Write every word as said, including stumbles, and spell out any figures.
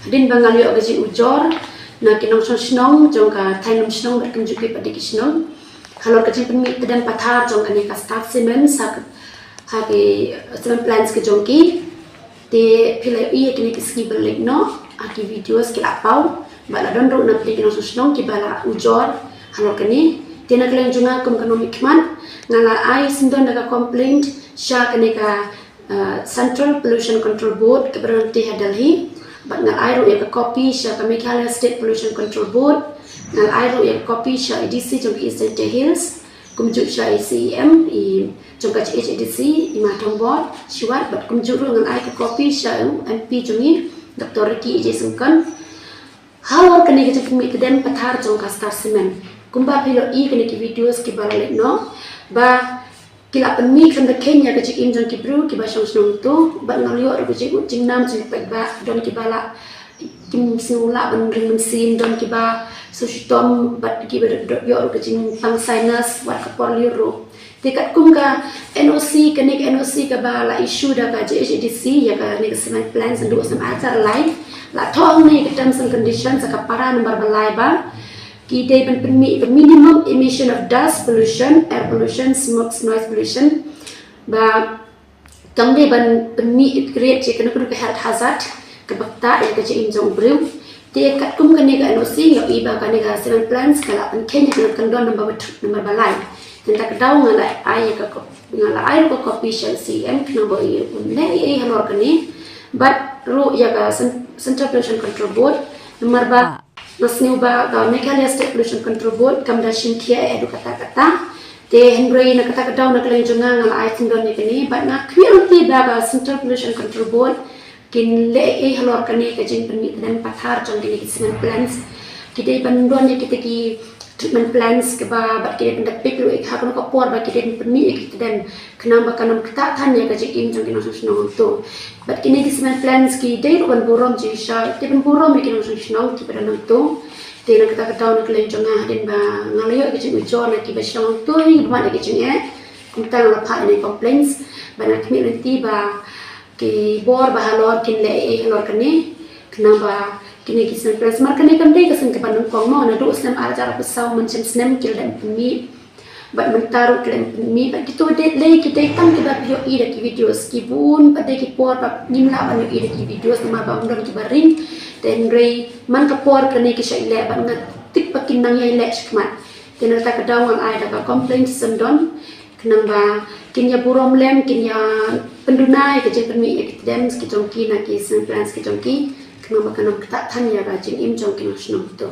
Hadien ba nga la ïoh ka jingujor na ki nongshong shnong jong ka thaiñ Lumshnong bad kumjuh ki pat de ki shnong halor ka jingpynmih tdem pathar jong kane ka Star Cement ha, ha ki cement plants ki jong ki. Te phi la ïohi ïa kine ki sngi ba la leit noh ha ki videos ki la paw, bad la don ruh na pdeng ki nongshong shnong kiba la ujor halor kane. Te na ka liang jong nga kum ka nongmihkhmat, nga la ai syndon da ka complaint sha kane ka uh, Central Pollution Control Board kaba don te ha Delhi. Bad nga la ai ruh ïa ka copy sha ka Meghalaya State Pollution Control Board. Nga la ai ruh ïa ka copy sha i D C jong ka East Jaintia Hills, kumjuh sha i C E M i jong ka H A D C, i Ma Thongbor Shiwat, bad kumjuh ruh nga la ai ka copy sha u M P jong i, Doctor Ricky A J Syngkon, halor kane ka jingpynmih tdem pathar jong ka Star Cement. Kumba phi la ïohi kine ki videos kiba la leit noh, ba ki la pynmih khlem da kheiñ ïa ka jingim jong ki briew kiba shong shnong to, bad nga la ïoh ruh ka jingud jingnam jong ki paidbah, don kiba la kim sngew lah ban ring mynsiem, don kiba shu shitom, bad kiba ïoh ruh ka jingpang sinus wat ka por lyiur ruh. Te katkum ka N O C, kane ka N O C kaba la issue da ka J H A D C ïa kane ka cement plants naduh snem ar hajar lai, la thoh hangne ka terms and conditions ha ka para number ba lai ba ki dei ban pynmih ka minimum emission of dust pollution, air pollution, smoke, noise pollution, ba kam dei ban pynmih ïa ka rate jong kano kano ka health hazard kaba ktah ïa ka jingim jong u briew. Te katkum kane ka N O C nga ïohi ba kane ka cement plants ka la pynkheiñ ïa ka kyndon number ba, number ba lai. Te nangta ka daw nga la ai ïa ka cop-, nga la ai ruh ka copy sha C E M khnang ba u leh ei ei halor kane. Bad ruh ïa ka Cen-, Central Pollution Control Board, namar ba nga sngew ba ka Meghalaya State Pollution Control Board kam da shim khia ei ei haduh katta katta. Te hynrei na kata ka daw na ka liang jong nga nga la ai syndon ïa kane, bad nga khmih lynti ba ka Central Pollution Control Board kin leh ei ei halor kane ka jingpynmih tdem pathar jong kine ki cement plants. Ki dei ban don ïa kita ki treatment plants kaba, bad ki dei ban da pick ruh ïa ka ha kano ka por ba ki dei ban pynmih ïa ki tdem, khnang ba kan ym ktah than ïa ka jingim jong ki nongshong shnong hangto. Bad kine ki cement plants ki dei ruh ban burom jingshisha, ki dei ban burom ïa ki nongshong shnong kiba don hangto. Te na kata ka daw na ka liang jong nga, hadien ba nga la ïoh ïa ka jingujor na kiba shong hangto, kiba mad ïa ka jingeh, kumta nga la phah ïa kine ki complaints, bad nga khmih lynti ba ki bor ba halor kin leh ei ei halor kane, khnang ba kine ki cement plants, namar kane kam dei ka seng kaba nyngkong mo, naduh snem ar hajar arphew saw mynshem snem ki la dep pynmih. Bad mynta ruh ki la dep pynmih, bad kito dei lei ki dei tang kiba phi ïohi da ki videos, ki bun pat dei ki por ba ngim lah ban ïohi da ki videos namar ba ym don kiba ring. Te hynrei man ka por kane ki shah ïaleh, bad nga tip ba kin nang ïaleh shakhmat. Te na kata ka daw nga la ai da ka complaint sha syndon, khnang ba kin ïa burom lem, kin ïa pynduna ïa ka jingpynmih ïa ki tdem ki jong ki na ki cement plants ki jong ki, khnang ba kan ym ktah than ïa ka jingim jong ki nongshong shnong to.